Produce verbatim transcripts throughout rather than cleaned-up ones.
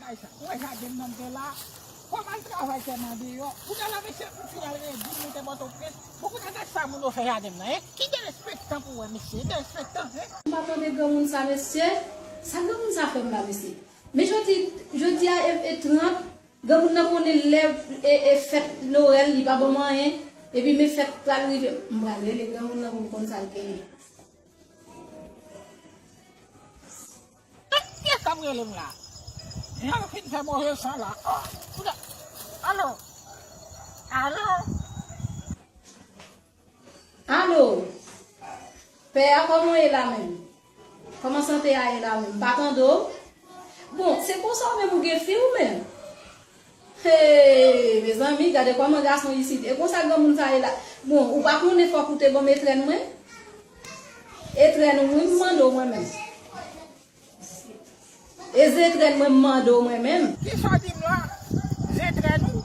Ou wè jaden m nan m te la? Fò m al travay fè m andeyò. Kounye a la, mesye, pou fini al redi m, moute Pòtoprens. Bon, kounye a, gad sa moun yo fè jaden m nan, en? Ki derespektan pou wè, mesye, derespektan, en? M pa tande granmoun sa, mesye. Sa granmoun sa fè m la, mesye? Men jodi, jodi a, e, e trant, granmoun nan konnen lè e, e fèt Nwèl, li pa ban m anyen. Epi men fèt pral rive, m pral rele granmoun nan pou m konn sa l genyen. Kiyès k ap rele m la? Jan m fin fè move san la. Oh, kouda. Alo? Alo? Alo? Pè a, kòman w ye la menm? Kòman sante a ye la menm? M pa tande w. Bon, se konsa w menm ou gen fi w menm? Hey, mezanmi, gade kòman gason isit. E konsa granmoun sa ye la. Bon, ou pa konnen fòk ou te ban m etrèn mwen? Etrèn ou wi m mande w mwen menm. E zetrèn mwen m mande w mwen menm. Kisa w di m la? Zetrèn ou?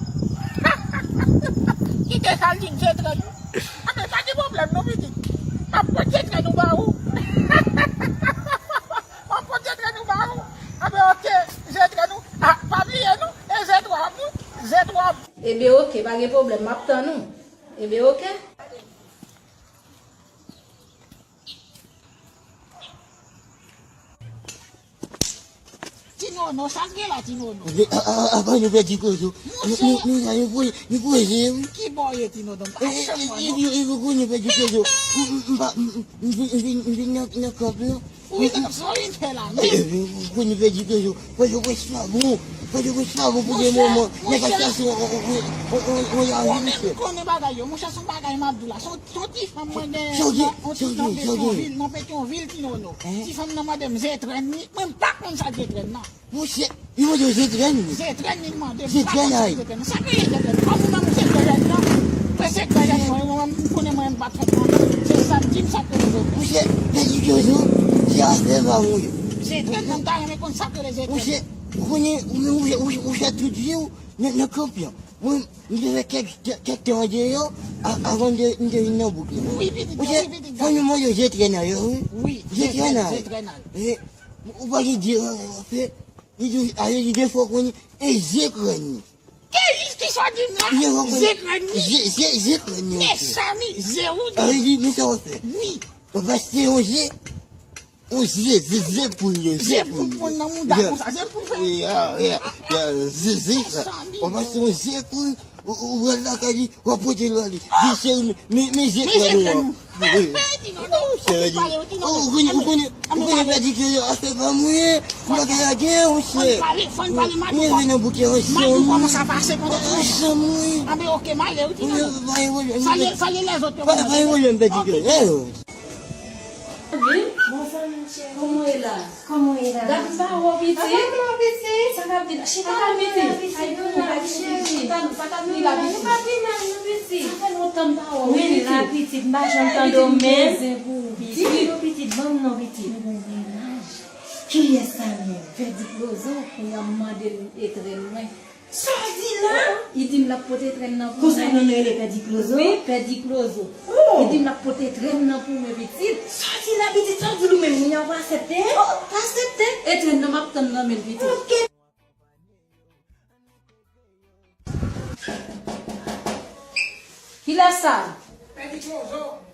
Kite sa l di m, zetrèn ou. Anben, pa gen pwoblèm non, pitit. M ap pot zetrèn ou ba ou. M ap pot zetrèn ou ba ou. Anben, oke, zetrèn ou. Ah, pa bliye non, e zetwòb ou, zetwòb. Ebyen, oke, pa gen pwoblèm, m ap tann ou. Ebyen, oke. Ti Nono, sa k gen la, Ti Nono? Apa nou pèdi Kozo? Monchè! Nou, nou, nou, nou voye, nou voye, wi. Ki bò w ye, Ti Nono? M pa janm wè, non. E, e, e, e, nou pèdi Kozo. M, m, m pa, m, m, m vin, m vin, m vin nan, nan kanp lan. Wi, sa w vin fè la menm? E, e, e, nou pèdi Kozo. Fò yo wè sa bon. Fò yo wè sa bon pou de moman. Nèg ap chache yon, yon, yon, yon, yon lavi, misye. Konnen bagay yo, monchè, se yon bagay m ap di w la. Se yon, se yon ti fanm mwen genyen, yon ti fanm Petyonvil, nan Petyonvil, Ti Nono. Ti fanm nan mande m zetrèn li, mwen m pa konn sa zetrèn nan. Monchè, li mande w zetrèn li. Zetrèn li mande m, m pa konn sa zetrèn nan. Sa k rele zetrèn nan? Kòm ou ban m zetrèn nan, mwen zetrèn nan, mwen, mwen, m konnen mwen m pa t fèt nan. Se sa m di m sa k rele zetrèn. Monchè, pèdi Kozo, se afè pa mwen. Zetrèn nan, m ta renmen konn sa k rele zetrèn nan. Monchè, ou konnen, ou, ou, ou, ou fè tout vi w nan, nan kanp lan. Mwen, m te fè kèk, kèk, kèk tan andeyò, a, avan m te, m te vin nan bouk la. Wi, pitit, wi, pitit. Fò nou mande zetrèn nan yo, wi. Wi, zetrèn nan. Zetrèn nan. E, ou pa gen di, e, fè, li di, a, li di, fò konnen, e zetrèn. Ki, kisa w di m la? Zetrèn. Ze, ze, zetrèn. Mezanmi, ze ou di. A, li di, men sa w fè. Wi. Ou pase yon ze. Yon ze, ze, ze poul yo, ze poul yo. Ze poul pran nan mouda konsa, ze poul fè. Ya, ya, ya, ze, ze sa. Ou pase yon ze poul, ou, ou, ou pral lakay li, w ap pote l ale. Di cheri, men, men ze poul yo. Ou konnen, ou konnen, ou konnen pèdi ke yo afè pa mwen, m pa ka lage, monchè. Mwen vin nan bouke ansanm. Ansanm, wi. Anben, oke, m ale, wi, Ti Nono. Pa gen pwoblèm, pèdi ke yo. Bonjou, mon cheri. Kòman w ye la? Kòman w ye la? Gad pawòl, pitit. Sa k ap di la, pitit? Sa k ap di la? Chita non, pitit. Ay, pou nou pa di cheri. Chita non, sa k ap di la, pitit? Nou pa pi mal, non, pitit. Sa fè lontan m pa wè w, pitit. Mwen la, pitit, m pa janm tande w menm. Di m non, pitit, ban m non, pitit. Ou gon mennaj. Kiyès sa menm? Pèdi Klozo, kounye a m mande l etrèn mwen. Sa w di la? Li di m l ap pote etrèn nan pou mwen. Konsa nonm nan rele Pèdi Klozo? Wi, Pèdi Klozo. Oh! Li di m l ap pote etrèn nan pou mwen, pitit. Sa w di la, pitit? Sa w di l ou menm, moun nan pa aksepte? Oh, pa aksepte. Etrèn nan m ap tann nan men l, pitit. Ok. Kilè sa? Pèdi Klozo.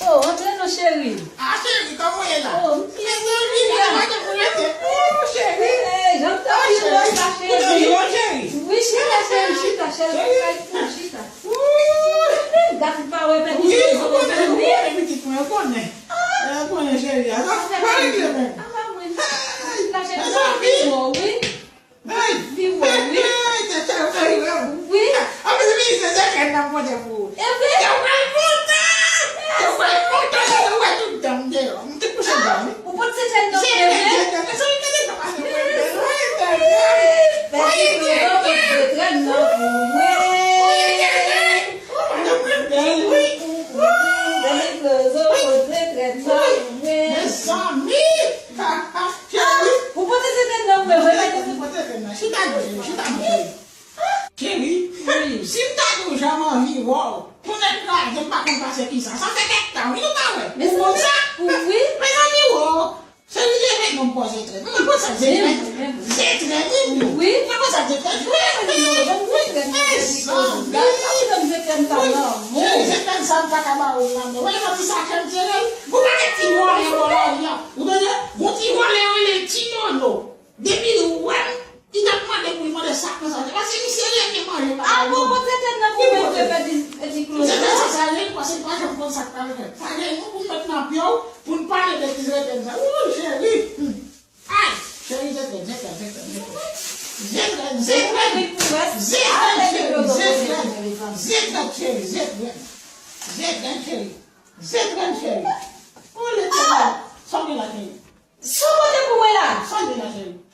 Oh, antre non, cheri. Ah, cheri, kòman w ye la? Oh, m byen, m byen. Mezanmi, mwen pa gen pou rete. Oh, cheri. Eh, jan m t anvi wè w la, cheri. Ou t anvi wè w, cheri? Wi, chita, cheri, chita, cheri. Chita. Gad pa wè, Pèdi Klozo, mezanmi. Wi, ou konnen, pitit mwen, ou konnen. Ou konnen, cheri. Sa fè pa regle menm. Apa mwen. La, cheri, mezanmi. Wi. Ay, wi, wi, wi. Wi. Anpil wi, se zetrèn nan m pote pou ou. Epi? Ou pral kontan! Ou pral kontan lè ou wè tout dan m deyò. M te kouche dan m wi. Ou pote zetrèn nan pou mwen? Zetrèn, zetrèn. Mezanmi, gade jan pase mwen bèl. Wi, bèl. Wi, zetrèn. Zetrèn nan pou mwen. Wi, zetrèn. Wi, madanm mwen bèl wi. Pèdi Klozo pote zetrèn nan pou mwen. Mezanmi! Cheri. Ou pote zetrèn nan pou mwen, vre? Mwen pote zetrèn nan. Chita non, cheri, chita non, cheri. Cheri, si m ta di w jan m anvi wè w, pou nèg lage m pa konn pase kisa. Sa fè kèk tan wi nou pa wè. Ou konn sa? Wi. Mezanmi wo. Cheri, leve non, m poze zetrèn. Mwen konn sa zetrèn. Zetrèn wi. Wi. Sa ka ba ou la, men. Wè, yon ti sachè m sere l. Gon pakèt ti vòlè bò la, li a. Ou tande? Gon ti vòlè rele Ti Nono. Depi li wè m, li t ap mande pou li mande sa k nan sachè. Paske misye renmen manje. A bon, bon, se tèt nan pou mwen, se fè di, di Claude. Se fè sa, sa, yen, paske pa janm konn sa k pral fèt. Sa, yen, nou pou n met nan pye w, pou n pale de ti rete sa. Wou, cheri. Hmm. Ay, cheri, ze grenn, ze grenn, ze grenn, ze grenn. Ze grenn, ze grenn, cheri, ze grenn. Ze grenn, cheri, ze grenn. Ze grenn, cheri. Ze grenn, cheri. O, Letènèl. Sa w gen la, cheri? Sa w pote pou mwen la? Sa w gen la, cheri?